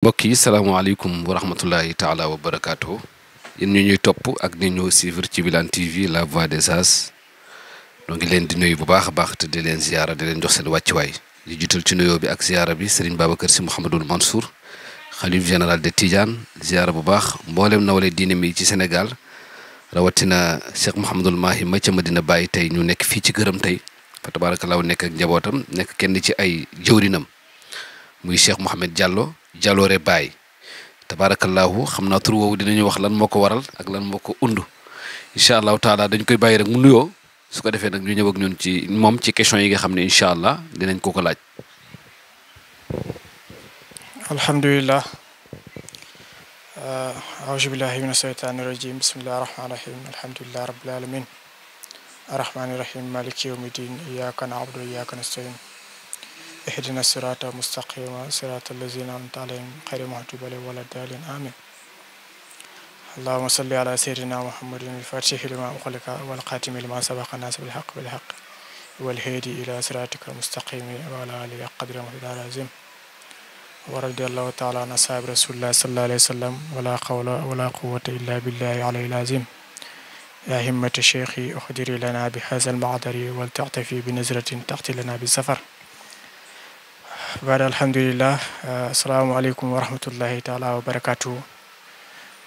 mbokk yi salaamaaleykum wa rahmatullahi taala wa barakaatu yéen ñu ñuy topp ak ni ñu suivre ci Wilane TV la voix des sages ñoo ngi leen di nuyu bu baax a baax te di leen ziara di leen jox seen wàccuwaay di jiital ci nuyoo bi ak ziara bi Serigne Babacar Sy Mouhamadul Mansour xalif général de Tidiane ziara bu baax mboolem nawle diine mi ci Sénégal rawatina Cheikh Mouhamadul Mahi ma ca Medina Baye tey ñu nekk fii ci këram tey fa tabaarakallaahu nekk ak njabootam nekk kenn ci ay jëwrinam muy Cheikh Mouhamed Diallo Jaloore Baye tabaarakallaahu xam naa tur woowu dinañu wax lan moo ko waral ak lan moo ko undu incha allahu taala dañ koy bàyyi rek mu nuyoo su ko defee nag ñu ñëw ak ñun ci moom ci question yi nga xam ne incha allah dinañ ko laaj. alhamdulilah aouzu billahi min asheytaani rajim bismillahi rahmaani rahim alhamdulilah rabbil alamin arrahmaani rahim maliki yawmi din iyyaka na'budu wa iyyaka nasta'in اهدنا الصراط المستقيم صراط الذين أنعمت عليهم غير المغضوب عليهم ولا الضالين آمين اللهم صل على سيدنا محمد الفاتح لما أغلق والخاتم لما سبق الناس بالحق بالحق والهادي إلى صراطك المستقيم وعلى آله قدر ومقدار العظيم ورضي الله تعالى عن أصحاب رسول الله صلى الله عليه وسلم ولا حول ولا قوة إلا بالله العلي العظيم يا همة الشيخ أخدري لنا بهذا المعذر ولتعطفي بنزرة تأتي لنا بالسفر baada alhamdulilah asalaamaaleykum wa rahmatullahi taala wa barakatuh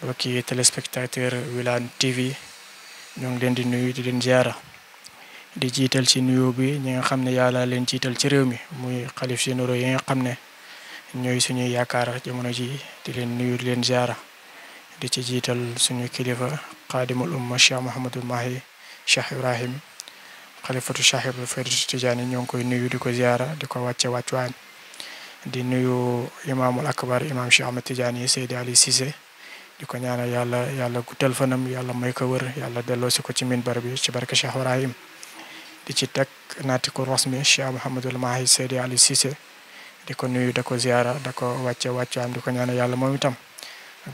mbokki téléspectateur Wilane TV ñoo ngi leen di nuyu di leen ziara di jiital ci nuyu bi ñi nga xam ne yàlla leen jiital ci réew mi muy xalif généraux yi nga xam ne ñooy suñuy yaakaar jamono ji di leen nuyu di leen ziara di ci jiital suñu kilifa xaadimul umma Cheikh Mouhamadul Mahi Cheikh Ibrahim xalifatu Cheikh Ibrahim Faydatu Tijaani ñoo ngi koy nuyu di ko ziara di ko wàccuwaan di nuyu imaamul akbar imaam Cheikh Ahmed Tidiane Seydi Ali Cissé di ko ñaanal yàlla guddal fanam yàlla may ko wër yàlla delloosi ko ci minbar bi ci barke Cheikh Ibrahim di ci teg naatiku rasmi Cheikh Mouhamadul Mahi Seydi Ali Cissé di ko nuyu da ko ziara da ko wàccuwaam di ko ñaanal yàlla moom itam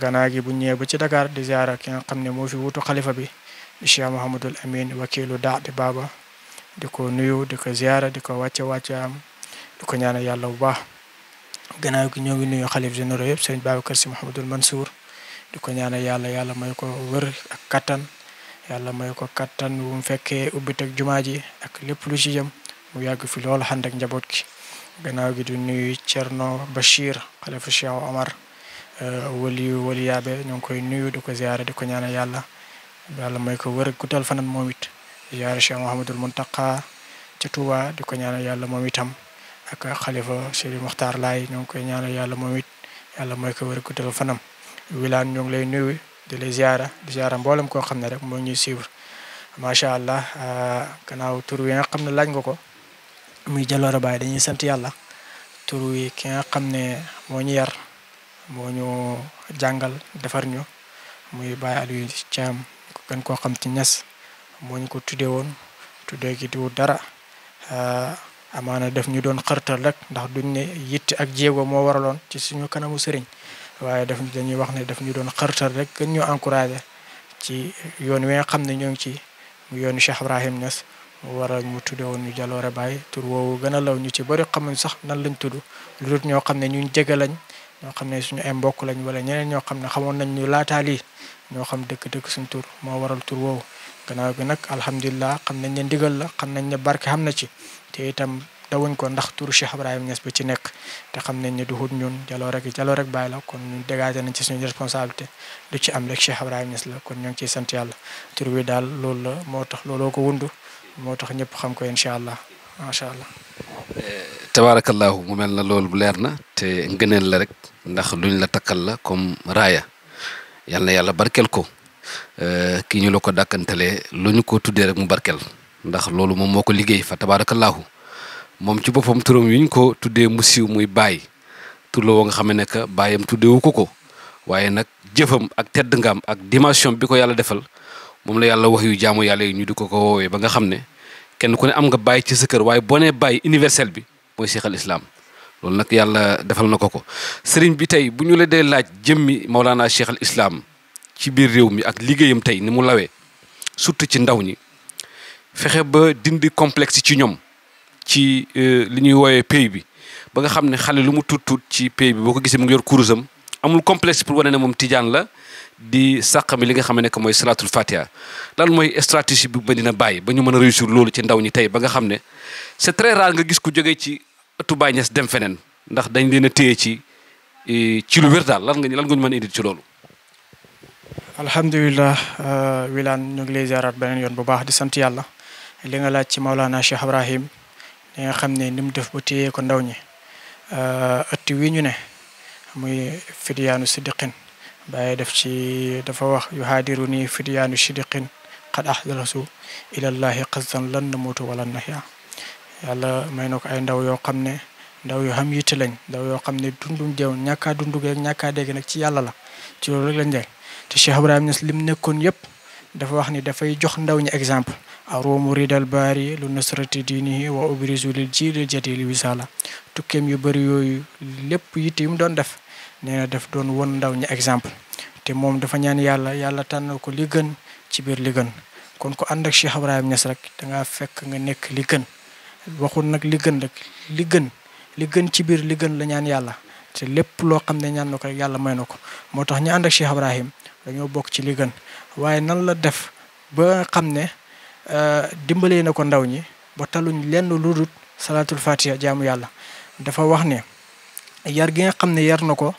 gannaaw gi bu ñëwee ba ci Dakar di ziara ki nga xam ne moo fi wutu xalifa bi di Cheikh Mouhamadul Amin wakilu Daadi Baba di ko nuyu di ko ziara di ko wàccuwaam di ko ñaanal yàlla bu baax. gannaaw gi ñoo ngi nuyu xalif généraux yëpp sëriñ Babacar Sy Mouhamadul Mansour di ko ñaanal yàlla may ko wër ak kattan yàlla may ko kattan bu mu fekkee ubbiteg jumaa ji ak lépp lu ci jëm mu yàgg fi loolu ànd ak njaboot gi gannaaw gi di nuyu Thierno Bachir xalifa Cheikh Omar waliyaabe ñoo ngi koy nuyu di ko ziyaare di ko ñaanal yàlla may ko wër ak guddal fanam moom it ziyaare Cheikh Mouhamadul Muntaka ca Touba di ko ñaanal yàlla moom itam ak xalifa Seydi Mokhtar Laay ñoo ngi koy ñaanal yàlla moom it yàlla mooy ko wër guddal fanam Wilane ñoo ngi lay nuyu di lay ziara mboolem koo xam ne rek moo ñuy suivre macha allah gannaaw tur wi nga xam ne laaj nga ko muy Jaloore Baye dañuy sant yàlla tur wi ki nga xam ne moo ñu yar moo ñu jàngal defar ñu muy Baye Aliou Thiam gën koo xam ci Ñas moo ñu ko tuddee woon tuddee gi du dara. amaana def ñu doon xërtal rek ndax duñ ne yitte ak jéego moo waraloon ci suñu kanamu sëriñ waaye dañuy wax ne daf ñu doon xërtal rek gën ñu encouragé ci yoon wi nga xam ne ñoo ngi ci mu yoonu Cheikh Ibrahim Niass mu waral mu tudde woon ñu Jaloore Baye tur woowu gën a law ñu ci bëri xamuñ sax nan lañ tudd lu dul ñoo xam ne ñun jege lañ ñoo xam ne suñu ay mbokk lañ wala ñeneen ñoo xam ne xamoon nañ ñu laataa lii ñoo xam dëkk-dëkk suñ tur moo waral tur woowu gannaaw gi nag alhamdulilah xam nañ ne ndigal la xam nañ ne barke xam na ci te itam dawuñ ko ndax turu Cheikh Ibrahim Niass bi ci nekk te xam nañ ne du xut ñun Jaloore Baye la kon ñun dégagé nañ ci suñu responsabilité du ci am rek Cheikh Ibrahim Niass la kon ñoo ngi ciy sant yàlla tur wi daal loolu la moo tax looloo ko wundu moo tax ñëpp xam ko incha allah macha allah. tabaarakallaahu mu mel na loolu leer na te ngëneel la rek ndax luñ la takkal la comme raaya yal na yàlla barkeel ko kii ñu la ko dàkkantalee lu ñu ko tuddee rek mu barkeel ndax loolu moom moo ko liggéey fa tabaarakallaahu moom ci boppam turam wi ñu ko tuddee mu siiw muy Baye tur la woo nga xam ne que baayam tuddeewu ko waaye nag jëfam ak tedd ngaam ak dimension bi ko yàlla defal moom la yàlla wax yu jaamu yàlla yi ñu di ko woowee ba nga xam ne kenn ku ne am nga Baye ci sa kër waaye boo nee Baye universel bi mooy Cheikh al Islam loolu nag yàlla defal na ko sëriñ bi tey bu ñu la dee laaj jëmmi Maulana Cheikh al Islam ci biir réew mi ak liggéeyam tey ni mu lawee surtout ci ndaw ñi fexe ba dindi complexe ci ñoom ci li ñuy wooyee pays bi ba nga xam ne xale lu mu tuut ci pays bi boo ko gisee mu ngi yor kurusam amul complexe pour wane ne moom tijaan la di sàqami li nga xam ne que mooy salatul fatiha lan mooy stratégie bi Medina Baye ba ñu mën a réussir loolu ci ndaw ñi tey ba nga xam ne c'est très rare nga gis ku jógee ci ëttu Baye Niass dem feneen ndax dañ leen a téye ci lu wér daal lan nga ñu mën a indi ci loolu. alhamdulilah Wilane ñu ngi lay ziaraat beneen yoon bu baax di sant yàlla li nga laaj ci Maulana Cheikh Ibrahim li nga xam ne ni mu def ba téye ko ndaw ñi ëtt wi ñu ne muy Fidyaanu Siddiqin Baye def ci dafa wax yu haadiru nii Fidyaanu Siddiqin qad ahdalasu ilallahi qasdan lan namutu wala nahya yàlla may na ko ay ndaw yoo xam ne ndaw yoo xam yitte lañ ndaw yoo xam ne dundum deew ñàkkaa dundugee ñàkkaa dégg nag ci yàlla la ci loolu rek lañ dee te Cheikh Ibrahim Niass lim nekkoon yëpp dafa wax ni dafay jox ndaw ñi exemple arumu ridal baari lu nasrati diinihi wa ubrizu lil jiilil jadili wisala tukkeem yu bëri yooyu lépp yitte yu mu doon def nee na daf doon won ndaw ñi exemple te moom dafa ñaan yàlla tànn ko li gën ci biir li gën kon ko ànd ak Cheikh Ibrahim Niass rek dangaa fekk nga nekk li gën waxul nag li gën rek li gën ci biir li gën la ñaan yàlla te lépp loo xam ne ñaan na ko rek yàlla may na ko moo tax ñu ànd ak Cheikh Ibrahim dañoo bokk ci li gën waaye nan la def ba xam ne dimbalee na ko ndaw ñi ba taluñ lenn lu dul salatul fatiha jaamu yàlla dafa wax ne yar gi nga xam ne yar na ko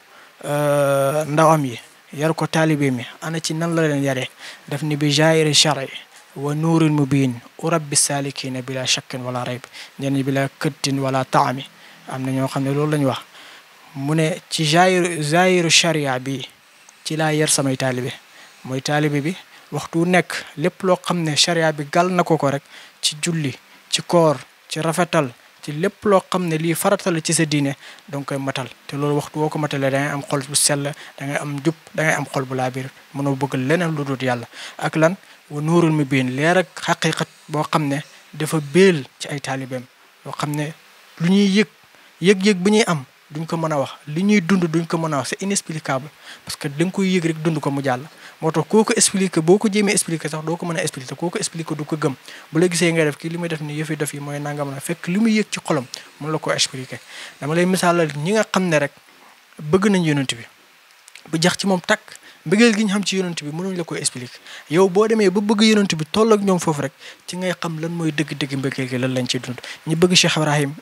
ndawam yi yar ko taalibe mi ana ci nan la leen yaree daf ni bi jaayiri shari wa nuuril mubin urabbi salikina bila shakkin wala rayb ñenn bila këttin wala taami am na ñoo xam ne loolu la ñu wax mu ne ci jaayiru sharia bi ci laa yar samay taalibe mooy taalibe bi waxtu nekk lépp loo xam ne sharia bi gal na ko rek ci julli ci koor ci rafetal ci lépp loo xam ne lii faratal ci sa diine danga koy matal te loolu waxtu woo ko matalee da ngay am xol bu sell da ngay am jub da ngay am xol bu laabir mënoo bëgg leneen lu dul yàlla ak lan wa nuurul mi biin leer ak xaqiqat boo xam ne dafa béel ci ay taalibeem loo xam ne lu ñuy yëg bu ñuy am duñ ko mën a wax li ñuy dund duñ ko mën a wax c'est inexplicable parce que da nga koy yëg rek dund ko mu jàll moo tax koo ko expliqué boo ko jéemee expliqué sax doo ko mën a expliqué koo ko expliqué du ko gëm bu la gisee ngay def kii li muy def ni yëfi def yi mooy nangam na fekk li muy yëg ci xolam mën la ko expliqué dama lay misaalal ñi nga xam ne rek bëgg nañ yonent bi bu jax ci moom takk mbëggeel gi ñu xam ci yonent bi mënuñ la koy expliqué yow boo demee ba bëgg yonent bi toll ak ñoom foofu rek ci ngay xam lan mooy dëgg-dëgg mbëggeel gi lan lañ ciy dund ñi bëgg Cheikh Ibrahim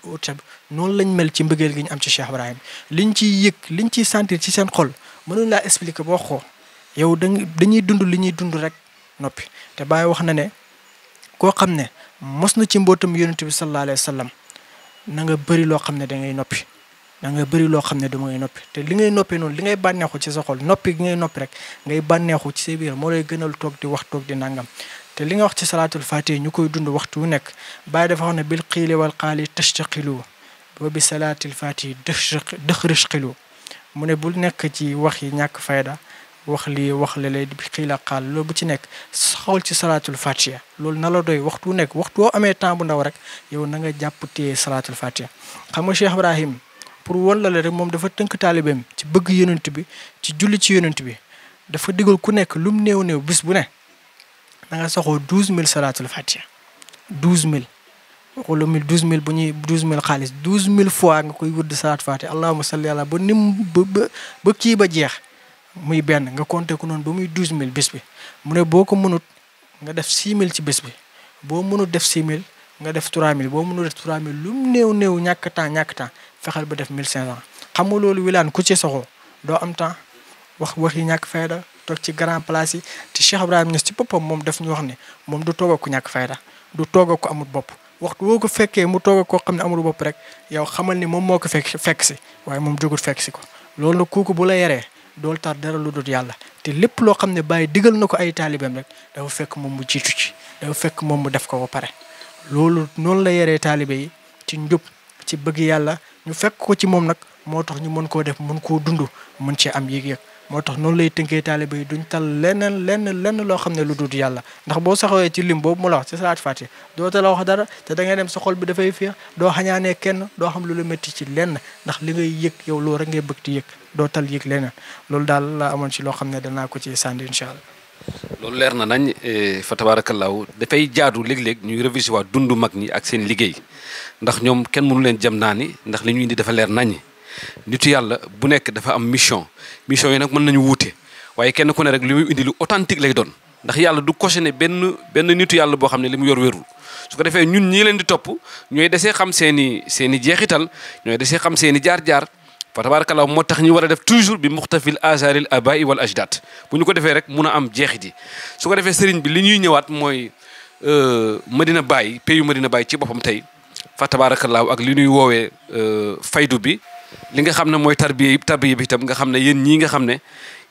noonu lañ mel ci mbëggeel gi ñu am ci Cheikh Ibrahim liñ ciy yëg liñ ciy sentir ci seen xol mënuñ laa expliqué boo xoo yow dañuy dund li ñuy dund rek noppi te Baye wax na ne koo xam ne mos na ci mbootam yonent bi sallallahu alayhi wa sallam na nga bëri loo xam ne da ngay noppi da nga bëri loo xam ne du ngay noppi te li ngay noppee noonu li ngay bànneexu ci sa xol noppi gi ngay noppi rek ngay bànneexu ci sa biir moo lay gënal toog di wax toog di nangam te li nga wax ci salaatul fatiha ñu koy dund waxtu wu nekk Baye dafa wax ne bil xiili wal xaali tashtaqilu wa bi salaatil fatihi dëxrishqilu mu ne bul nekk ci wax yi ñàkk fayda wax lii wax lale bi xiila xaal loolu bu ci nekk xool ci salaatul fatiha loolu na la doy waxtu wu nekk waxtu woo amee temps bu ndaw rek yow na nga jàpp téye salaatul fatiha xam nga Cheikh Ibrahim pour won la rek moom dafa tënk taalibeem ci bëgg yonent bi ci julli ci yonent bi dafa digal ku nekk lu mu néew bis bu ne da nga saxoo 12000 salaatul fatiha 12000 wala 12000 bu ñuy 12000 xaalis 12000 fois nga koy wërd salaatul fatiha allahumma salli ala ba nim ba kii ba jeex muy benn nga compté ko noonu ba muy 12000 bés bi mu ne boo ko mënut nga def 6000 ci bés bi boo mënut def 6000 nga def 3000 boo mënut def 3000 lu mu néew ñàkk temps fexeel ba def 1500 xam nga loolu Wilane ku ci soxoo doo am temps wax yi ñàkk fayda toog ci grand place yi te Cheikh Ibrahim Niass ci boppam moom daf ñu wax ne moom du toog ak ku ñàkk fayda du toog ak ku amul bopp waxtu woo ko fekkee mu toog ak koo xam ne amul bopp rek yow xamal ni moom moo ko fekk si waaye moom jógut fekk si ko loolu nag kooku bu la yaree dool tar dara lu dul yàlla te lépp loo xam ne Baye digal na ko ay taalibeem rek dafa fekk moom mu jiitu ci dafa fekk moom mu def ko ba pare loolu noonu la yaree taalibe yi ci njub ci bëgg yàlla ñu fekk ko ci moom nag moo tax ñu mën koo def mën koo dund mën cee am yëg-yëg moo tax noonu lay tënkee taalibe yi duñ tal lenn loo xam ne lu dul yàlla ndax boo saxawee ci lim boobu mu la wax ci salaat fatiha doo ta la wax dara te da ngay dem sa xol bi dafay féex doo xañaanee kenn doo xam lu la métti ci lenn ndax li ngay yëg yow loolu rek ngay bëgg di yëg doo tal yëg leneen loolu daal la amoon ci loo xam ne danaa ko ci sànni incha allah. loolu leer na nañ fa tabaarakallaahu dafay jaadu léeg-léeg ñuy réviser waa dundu mag ñi ak seen liggéey ndax ñoom kenn mënu leen jëm naa ni ndax li ñu indi dafa leer naññi. nitu yàlla bu nekk dafa am mission yi nag mën nañu wuute waaye kenn ku ne rek li muy indi lu authentique lay doon ndax yàlla du cautionné benn nitu yàlla boo xam ne li mu yor wérul su ko defee ñun ñii leen di topp ñooy desee xam seen i jeexital ñooy desee xam seen i jaar-jaar fa tabarakallah moo tax ñu war a def toujours bi muxtafil azaril abai wal ajdat bu ñu ko defee rek mun a am jeexit yi su ko defee sëriñ bi li ñuy ñëwaat mooy Medina Baye pays Medina Baye ci boppam tey fa tabarakallah ak li ñuy woowee faydu bi li nga xam ne mooy tarbiya bi itam nga xam ne yéen ñii nga xam ne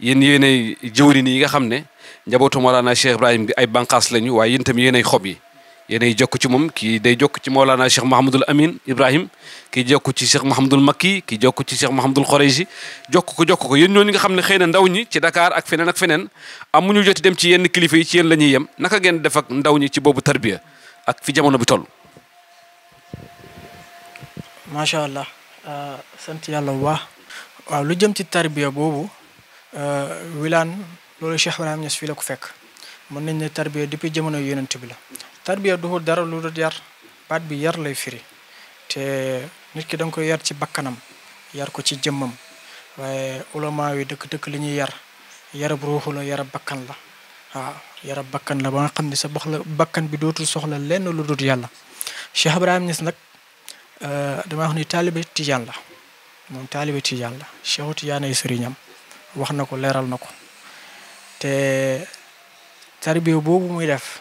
yéen yéenay jëwriñ yi nga xam ne njabootu Mawlana Cheikh Ibrahim bi ay bànqaas lañu waaye yéen itam yéenay xob yi yéenay jokk ci moom kii day jokk ci Mawlana Cheikh Mahamadul Amin Ibrahim kii jokk ci Cheikh Mahamadul Makki kii jokk ci Cheikh Mahamadul Khoreji jokk ko yéen ñooñu nga xam ne xëy na ndaw ñi ci Dakar ak feneen amuñu joti dem ci yenn kilifa yi ci yéen la ñuy yem naka ngeen def ak ndaw ñi ci boobu tarbiya ak fi jamono bi toll. macha allah sant yàlla bu baax. waaw lu jëm ci tarbiya boobu wilaan loolu Cheikh Ibrahim Niass fii la ko fekk mën nañ ne tarbiya depuis jamono yonent bi la. tarbiya du dara lu dul yar baat bi yar lay firi te nit ki da nga koy yar ci bakkanam yar ko ci jëmmam waaye ulama yi dëkk li ñuy yar yarab ruuxu la yarab bakkan la waaw yarab bakkan la ba nga xam ne sa bakkan bi dootul soxla lenn lu dul yàlla. Cheikh Ibrahim Niass nag dama wax ni taalibe tijaan la moom taalibe tijaan la Cheikhu Tijaan ay sëriñam wax na ko leeral na ko te tarbiya boobu muy def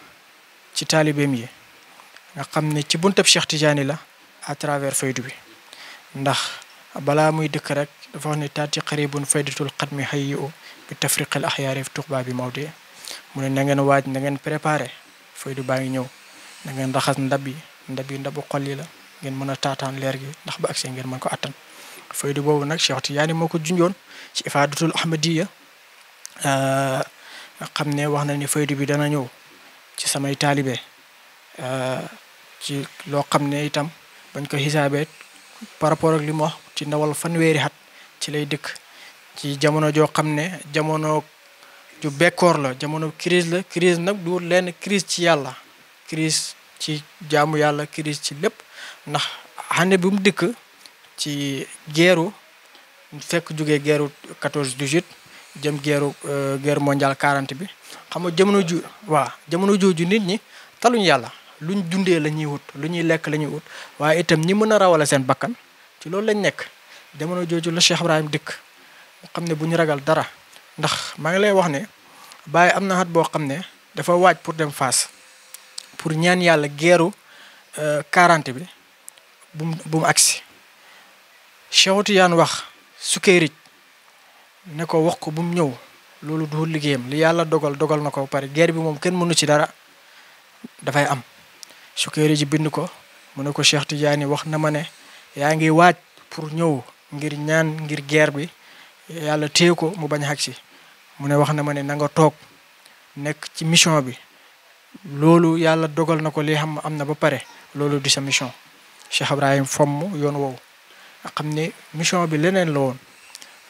ci taalibeem yi nga xam ne ci buntab Cheikh Tidiane la à travers faydu bi ndax balaa muy dëkk rek dafa wax ne taati xaribun faydatul xatmi hayyi u bi tafriqil axyaari fi tuxbaa bi mawdi mu ne na ngeen waaj na ngeen préparé faydu baa ngi ñëw na ngeen raxas ndab yi ndabu xol yi la ngeen mën a taataan leer gi ndax ba agsee ngeen mën ko attan faydu boobu nag Cheikh Tidiane moo ko junjoon ci ifaadatul ahmadiya nga xam ne wax na ni faydu bi dana ñëw ci samay taalibe ci loo xam ne itam bañ ko xisaabee par rapport ak li mu wax ci ndawal fanweeri at ci lay dëkk ci jamono joo xam ne jamono ju bekkoor la jamono crise la crise nag du lenn crise ci yàlla crise ci jaamu yàlla crise ci lépp ndax xane bi mu dëkk ci guerru fekk jógee guerru 14-18 jëm guerre mondiale 40 bi xam nga jamono jooju nit ñi taluñ yàlla luñ dundee la ñuy wut lu ñuy lekk la ñuy wut waaye itam ñi mën a rawale seen bakkan ci loolu lañ nekk jamono jooju la Cheikh Ibrahim dikk xam ne bu ñu ragal dara ndax maa ngi lay wax ne Baye am na at boo xam ne dafa waaj pour dem Fass pour ñaan yàlla guerru 40 bi bu mu agsi Cheikh Tidiane wax Sukayrij ne ko wax ko bu mu ñëw loolu du liggéeyam li yàlla dogal na ko pare guerre bi moom kenn mënu ci dara dafay am Sukayrij ji bind ko mu ne ko Cheikh Tidiane wax na ma ne yaa ngi waaj pour ñëw ngir ñaan ngir guerre bi yàlla téye ko mu bañ a agsi mu ne wax na ma ne na nga toog nekk ci mission bi loolu yàlla dogal na ko li xam am na ba pare loolu di sa mission Cheikh Ibrahim fomm yoon woowu nga xam ne mission bi leneen la woon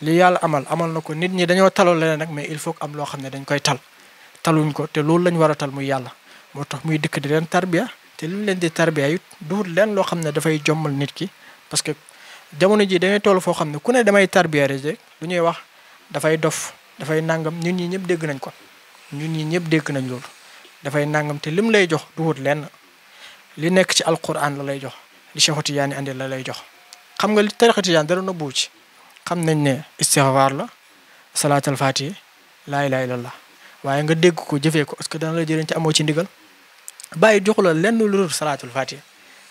li yàlla amal na ko nit ñi dañoo taloo leneen nag mais il faut que am loo xam ne dañ koy taluñ ko te loolu lañ war a tal muy yàlla moo tax muy dikk di leen tarbiya te li mu leen di tarbiya it duut leen loo xam ne dafay jommal nit ki parce que jamono ji dañuy toll foo xam ne ku ne damay tarbiya rek lu ñuy wax dafay dof dafay nangam ñun ñi ñëpp dégg nañ ko ñun ñi ñëpp dégg nañ loolu dafay nangam te lim lay jox duut lenn li nekk ci alquran la lay jox li Cheikh Tidiane andi la lay jox xam nga li tariqa Tidiane dara nëbbu ci xam nañ ne istixfaar la salaatal faatiha laa ilaaha illallah waaye nga dégg ko jëfee ko parce que dana la jëriñ ci amoo ci ndigal bàyyi joxu la lenn lu dul salaatul faatiha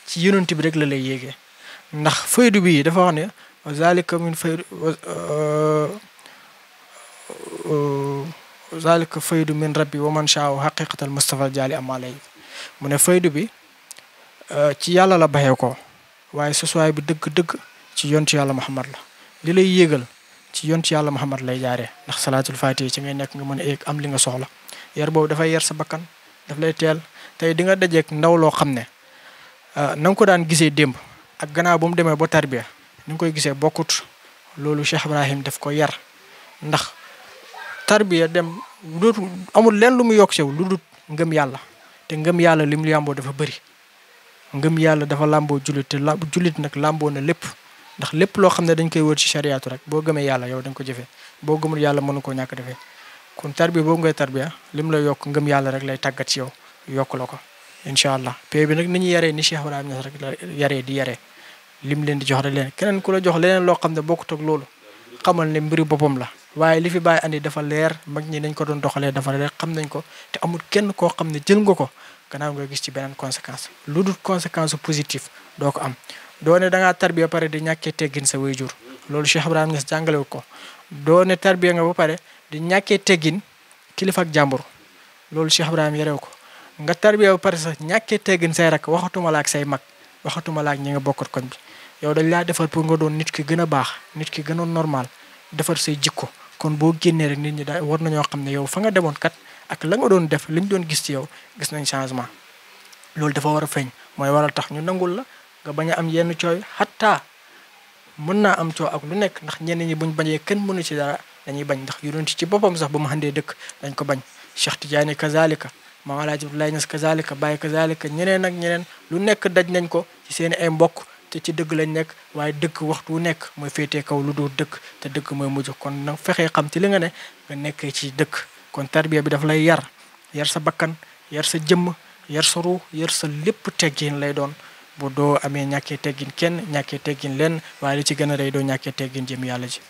ci yonent bi rek la lay yéegee ndax faydu bi dafa wax ne wa zalika min faydu zalika faydu min rabbi wa man shaahu haqiqatal mustafa jaali ama lay mu ne faydu bi ci yàlla la baxee ko waaye sosuwaay bi dëgg-dëgg ci yontu yàlla Muhammad la li lay yéegal ci yontu yàlla Muhammad lay jaaree ndax salaatul faatiha ci ngay nekk nga mën a eeg am li nga soxla yar boobu dafay yar sa bakkan daf lay teel tey di nga dajeek ndaw loo xam ne na nga ko daan gisee démb ak gannaaw bu mu demee ba tarbiya ni nga koy gisee bokkut loolu Cheikh Ibrahim daf ko yar ndax tarbiya dem dootu amul leen lu mu yokk sew lu dul ngëm yàlla te ngëm yàlla li mu yàmboo dafa bëri ngëm yàlla dafa làmboo jullit te jullit nag làmboo na lépp ndax lépp loo xam ne dañ koy wër ci chariatu rek boo gëmee yàlla yow dañ ko jëfee boo gëmul yàlla mënu koo ñàkk defee kon tarbiya boobu ngay tarbiya lim la yokk ngëm yàlla rek lay tàggat ci yow yokk la ko incha allah pay bi nag ni ñu yaree ni Cheikh Ibrahima Niass rek la yaree di yaree lim leen di jox rek leen keneen ku la jox leneen loo xam ne bokkut ak loolu xamal ne mbiri boppam la waaye li fi bàyyi andi dafa leer mag ñi nañ ko doon doxalee dafa leer xam nañ ko te amul kenn koo xam ne jël nga ko gannaaw nga gis ci beneen conséquence lu dul conséquence positive doo ko am doo ne da ngaa tarbiya pare di ñàkkee teggin sa waajur loolu Cheikh Ibrahima Niass jàngalewu ko doo ne tarbiya nga ba pare di ñàkkee teggin kilifa ak jàmbur loolu Cheikh Ibrahima yarew ko nga tarbiya ba pare sax ñàkkee teggin say rak waxatuma la ak say mag waxatuma la ak ñi nga bokkat koñ bi yow dañ laa defar pour nga doon nit ki gën a baax nit ki gën a normal defar say jikko kon boo génnee rek nit ñi daal war nañoo xam ne yow fa nga demoon kat ak la nga doon def liñ doon gis ci yow gis nañ changement loolu dafa war a feeñ mooy waral tax ñu nangul la nga bañ a am yenn cooy xattaa mën naa am coow ak lu nekk ndax ñenn ñi buñ bañee kenn mënu ci dara dañuy bañ ndax yonent ci boppam sax ba mu xandee dëkk dañ ko bañ Cheikh Tidiane kazalika Maam Alaaji Abdoulaye Niass kazalika Baye kazalika ñeneen ak ñeneen lu nekk daj nañ ko ci seeni ay mbokk te ci dëgg lañ nekk waaye dëgg waxtu wu nekk mooy féetee kaw lu dul dëgg te dëgg mooy mujj kon nag fexee xam ci li nga ne nga nekkee ci dëgg kon tarbiya bi daf lay yar sa bakkan yar sa jëmm yar sa ruu yar sa lépp teggin lay doon bu doo amee ñàkkee teggin kenn ñàkkee teggin lenn waaye li ci gën a rëy doo ñàkkee teggin jëm yàlla ji